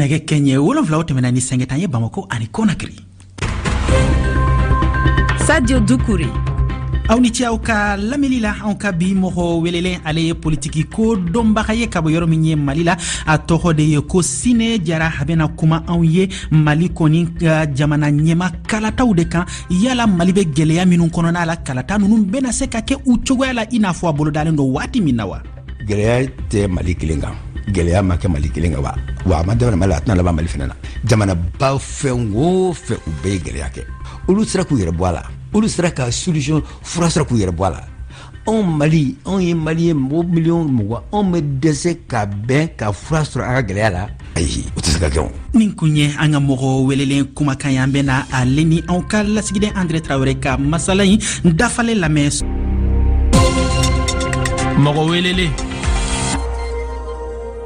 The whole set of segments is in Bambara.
Nɛgɛ kɛɲɛ 7, o tɛmɛna ni sanga 10 ye Bamako ani Konakiri. Sadio Dukure. Aw ni ce aw ka lamɛnni la. Anw ka bi mɔgɔ welelen, ale ye politiki ko dɔnbaga ye ka bɔ yɔrɔ min ye Mali la. A tɔgɔ de ye ko Sine Jara. A bɛna kuma anw ye Mali kɔni ka jamana ɲɛma kalataw de kan. Yala Mali bɛ gwɛlɛya minnu kɔnɔna la, kalata ninnu bɛna se ka kɛ u cogoya la i n'a fɔ a bolodalen don waati min na wa? Gɛlɛya tɛ Mali kelen kan, gɛlɛya ma kɛ Mali kelen kan. Wa wa a ma daminɛ Mali la, a tɛna laban Mali fana na. Jamanaba fɛn o fɛn, u bɛɛ ye gɛlɛya kɛ, olu sera k'u yɛrɛ bɔ a la, olu sera ka solution fura sɔrɔ k'u yɛrɛ bɔ a la. Anw Mali, anw ye Mali ye, mɔgɔ miliyɔn 20, anw bɛ dɛsɛ ka bɛn ka fura sɔrɔ an ka gɛlɛya la? Ayi, o tɛ se ka kɛ o. Nin kun ye an ka mɔgɔ welelen kumakan ye. An bɛna ale ni anw ka lasigiden Andre Tarawele ka masala in dafalen lamɛn. Mɔgɔ welelen.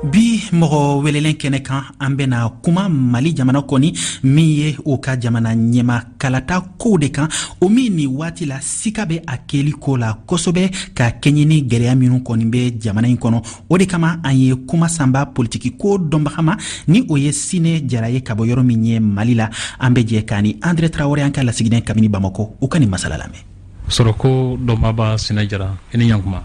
Bi mɔgɔ welelen kɛnɛ kan, an bɛna kuma Mali jamana kɔni min ye o ka jamana ɲɛma kalata kow de kan, o min ni waati la sika bɛ a kɛli ko la kosɛbɛ ka kɛɲɛ ni gwɛlɛya minnu kɔni bɛ jamana in kɔnɔ. O de kama an ye kuma sanba politiki ko dɔnbaga ma, ni o ye Sine Jara ye ka bɔ yɔrɔ min ye Mali la. An bɛ jɛ k'a ni Andre Tarawele, an ka lasigiden kabini Bamako, u ka nin masala lamɛn. Sɔrɔko dɔnbaaba Sine Jara, i ni ɲankuma.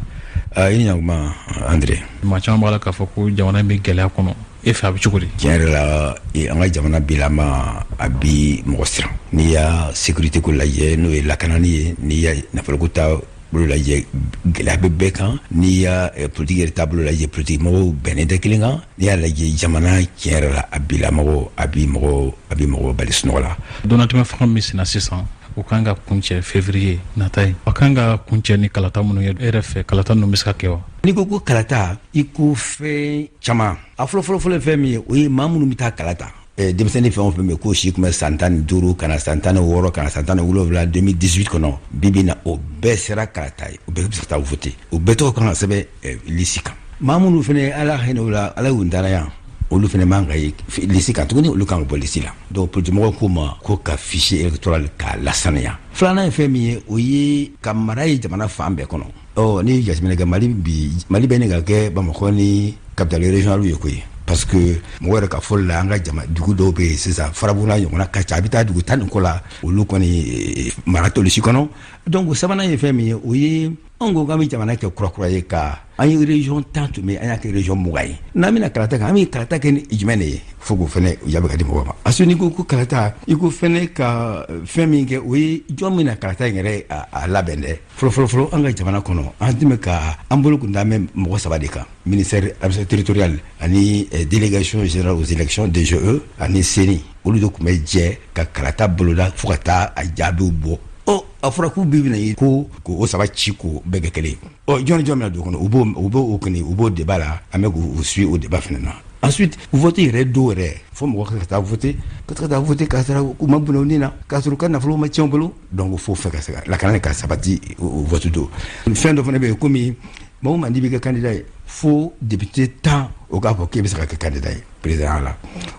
I ni ɲankuma, Andre. Maa caman b'a la k'a fɔ ko jamana bɛ gɛlɛya kɔnɔ. E fɛ, a bɛ cogo di? Tiɲɛ yɛrɛ la, an ka jamana bilama, a bi mɔgɔ siran. N'i y'a sécurité ko lajɛ, n'o ye lakanani ye, n'i y'a nafoloko ta bolo lajɛ, gɛlɛya bɛ bɛɛ kan. N'i y'a politique yɛrɛ taabolo lajɛ, politique mɔgɔw bɛnnen tɛ kelen kan. N'i y'a lajɛ jamana, tiɲɛ yɛrɛ la, a bilamɔgɔ, a bi mɔgɔ bali sunɔgɔ la. Donnatɛmɛ fanga min senna sisan, o kan ka kuncɛ février nata ye. A kan ka kuncɛ ni kalata minnu ye, e yɛrɛ fɛ, kalata ninnu bɛ se ka kɛ wa? N'i ko ko kalata, i ko fɛn caman. A fɔlɔ fɔlɔ fɔlɔ ye fɛn min ye, o ye maa minnu bɛ taa kalata. Denmisɛnnin fɛn o fɛn bɛ k'o si tun bɛ san 15 ka na san 16 ka na san 17 2018 kɔnɔ, bi bi na, o bɛɛ sera kalata ye, o bɛɛ bɛ se ka taa voter, o bɛɛ tɔgɔ kan ka sɛbɛn liste kan. Maa minnu fana, Ala hinɛ u la, Ala y'u dara yan, olu fana man ka ye liste kan tuguni, olu kan ka bɔ liste la. Donc politique k'u ma ko ka fichier électoral k'a lasaniya. Filanan ye fɛn min ye, o ye ka mara ye jamana fan bɛɛ kɔnɔ. Ɔ ni jateminɛ kɛ, Mali bi, Mali bɛ nin ka kɛ Bamakɔ ni capitale régionale ye koyi, parce que mɔgɔ yɛrɛ ka fɔli la, an ka jama dugu dɔw bɛ yen sisan, Farabuguna ɲɔgɔnna ka ca, a bɛ taa dugu tan ni kɔ la, olu kɔni mara t'olu si kɔnɔ. Donc sabanan ye fɛn min ye, o ye anw ko k'an bɛ jamana kɛ kurakura ye, ka an ye région 10 tun bɛ, an y'a kɛ région 20 ye. N'an bɛna kalata kɛ, an bɛ kalata kɛ ni jumɛn de ye? Fo k'o fɛnɛ jaabi ka di mɔgɔ ma. Parce que n'i ko ko kalata, i ko fɛnɛ ka fɛn min kɛ, o ye jɔn bɛna kalata in yɛrɛ a labɛn dɛ. Fɔlɔ fɔlɔ fɔlɔ, an ka jamana kɔnɔ, an tun bɛ ka an bolo kun da bɛ mɔgɔ saba de kan: ministère administration territoriale ani délégation générale aux élections, DGE, ani CENI. Olu de tun bɛ jɛ ka kalata boloda fo ka taa a jaabiw bɔ. Ɔ a fɔra k'u bɛ bɛna ye ko k'o saba ci k'o bɛɛ kɛ kelen. Ɔ jɔn ni jɔn bɛna don o kɔnɔ? U b'o kɔni, u b'o débat la, an bɛ k'u suit o débat fana na. Ensuite, vote yɛrɛ don yɛrɛ, fo mɔgɔ ka taa voter, ka taa voter k'a sɔrɔ u ma bɔnɛ u ni na, k'a sɔrɔ u ka nafolo ma tiɲɛ u bolo. Donc fo fɛ ka se ka lakana ka sabati o vote don. Fɛn dɔ fana bɛ yen, komi maa o maa n'i bɛ kɛ candidat ye, fo député 10 o k'a fɔ k'e bɛ se ka kɛ candidat ye président la,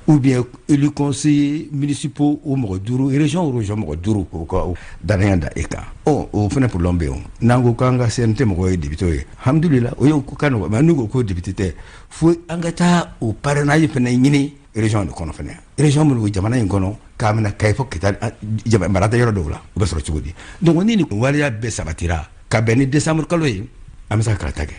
ou bien élu conseiller municipaux o mɔgɔ duuru, région o région mɔgɔ duuru, k'o ka danaya da e kan. Ɔ o fana problème bɛ yen. N'an ko k'an ka CNT mɔgɔw ye député ye, alhamdulillah, o ye ko ka nɔgɔn. Mais n'u ko ko député tɛ, fo an ka taa o parrainage fana ɲini région de kɔnɔ fana, région minnu bɛ jamana in kɔnɔ, k'a minɛ Kayi fo Kita, mara tɛ yɔrɔ dɔw la, o bɛ sɔrɔ cogo di? Donc ni nin waleya bɛɛ sabatira ka bɛn ni décembre kalo ye, an bɛ se ka kalata kɛ.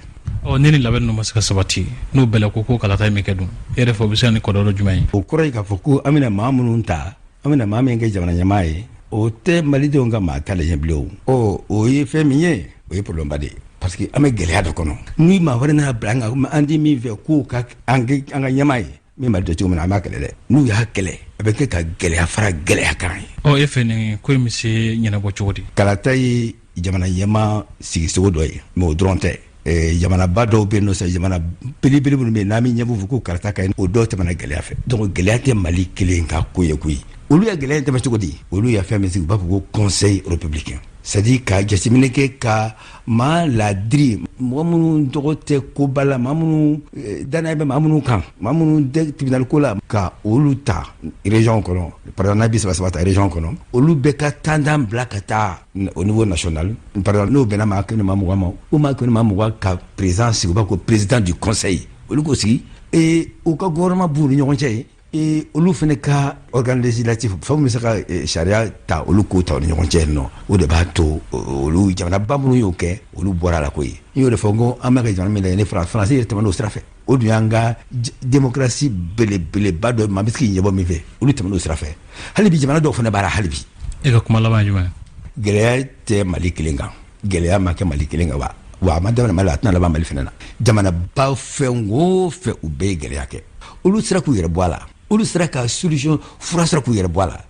Ɔ ni nin labɛn ninnu ma se ka sabati, n'o bɛɛ la ko kalata in bɛ kɛ dun, e yɛrɛ fɛ, o bɛ se ka ni kɔlɔlɔ jumɛn ye? O kɔrɔ ye k'a fɔ ko an bɛna maa minnu ta, an bɛna maa min kɛ jamana ɲɛmaa ye, o tɛ malidenw ka maa ta ɲɛ bilen. O ɔ o ye fɛn min ye, o ye problème ba de ye, parce que an bɛ gɛlɛya dɔ kɔnɔ. Ni maa wɛrɛ nana bila an kan, an ti min fɛ k'o ka an kɛ an ka ɲɛmaa ye min b'a dɔn cogo min na, an b'a kɛlɛ dɛ. N'u y'a kɛlɛ, a bɛ kɛ ka gɛlɛya fara gɛlɛya kan ye. Ɔ e fɛ, nin ko in bɛ se ɲɛnabɔ cogo di? Kalata ye jamana ɲɛmaa sigicogo dɔ ye, mais o dɔrɔn tɛ. Jamanaba dɔw bɛ yen nɔ sisan, jamana belebele minnu bɛ yen n'an bɛ ɲɛbɔ fɔ ko kalata ka ɲi, o dɔw tɛmɛna gɛlɛya fɛ. Donc gɛlɛya tɛ Mali kelen ka ko ye koyi. Olu ya gɛlɛya in tɛmɛ cogo di? Olu ya fɛn min sigi, u b'a fɔ ko conseil républicain, c'est à dire ka jateminɛ kɛ ka maa ladiri, mɔgɔ minnu tɔgɔ tɛ koba la, maa minnu danaya bɛ maa minnu kan, maa minnu tɛ tribunal ko la, ka olu ta région kɔnɔ. Par exemple, n'a bi saba saba ta région kɔnɔ, olu bɛɛ ka tandan bila ka taa au niveau national. Par exemple, n'o bɛnna maa kɛmɛ maa 20 ma, o maa kɛmɛ maa 20 ka président sigi, u b'a ko président du conseil, olu k'o sigi et u ka gouvernement b'u ni ɲɔgɔn cɛ ye. Olu fana ka organe législatif, fɛn min bɛ se ka sariya ta, olu k'o ta u ni ɲɔgɔn cɛ nɔ. O de b'a to olu jamanaba minnu y'o kɛ, olu bɔra a la koyi. N y'o de fɔ n ko an bɛ ka jamana min lajɛ ni Faransi yɛrɛ tɛmɛn'o sira fɛ. O dun y'an ka démocratie belebeleba dɔ, maa bɛ se k'i ɲɛbɔ min fɛ. Olu tɛmɛn'o sira fɛ. Hali bi, jamana dɔw fana b'a la hali bi. E ka kuma laban ye jumɛn? Gɛlɛya tɛ Mali kelen kan, gɛlɛya ma kɛ Mali kelen kan. Wa a ma daminɛ Mali la, a tɛna laban Mali fana na. Jamanaba fɛn o fɛn, u bɛɛ ye gɛlɛya kɛ. Olu sera k'u yɛrɛ bɔ a la, olu sera ka solution fura sɔrɔ k'u yɛrɛ bɔ a la.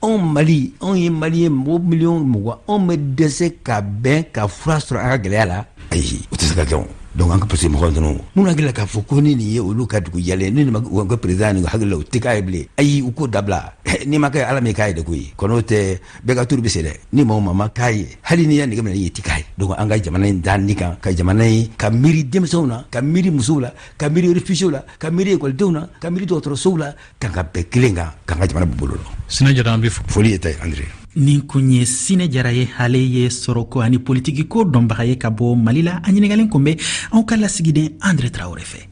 Anw Mali, anw ye Mali ye, mɔgɔ miliyɔn 20, anw bɛ dɛsɛ ka bɛn ka fura sɔrɔ an ka gɛlɛya la? Ayi, o tɛ se ka kɛ. O donc, an ka politique mɔgɔ ninnu minnu hakili la k'a fɔ ko ni nin ye olu ka dugu jɛlen, ni nin ma u ka président nin hakili la, u tɛ k'a ye bilen, ayi, u k'o dabila. N'i ma kɛ Ala min k'a ye de koyi. Kɔnɔ tɛ bɛɛ ka turu bɛ se dɛ. Ni maa o maa ma k'a ye, hali n'i y'a nɛgɛ minɛ i ye, ti k'a ye. Donc an ka jamana in da ni kan, ka jamana in ka miiri denmisɛnw na, ka miiri musow la, ka miiri réfugiés la, ka miiri ekɔlidenw na, ka miiri dɔgɔtɔrɔsow la, k'an ka bɛɛ kelen kan, k'an ka jamana bolo la. Sinɛ Jara, an bɛ fo. Foli ye ta ye, Andre. Nin kun ye Sinɛ Jara ye. Ale ye sɔrɔko ani politikiko dɔnbaga ye ka bɔ Mali la. A ɲiningalen kun bɛ anw ka lasigiden Andre Tarawele fɛ.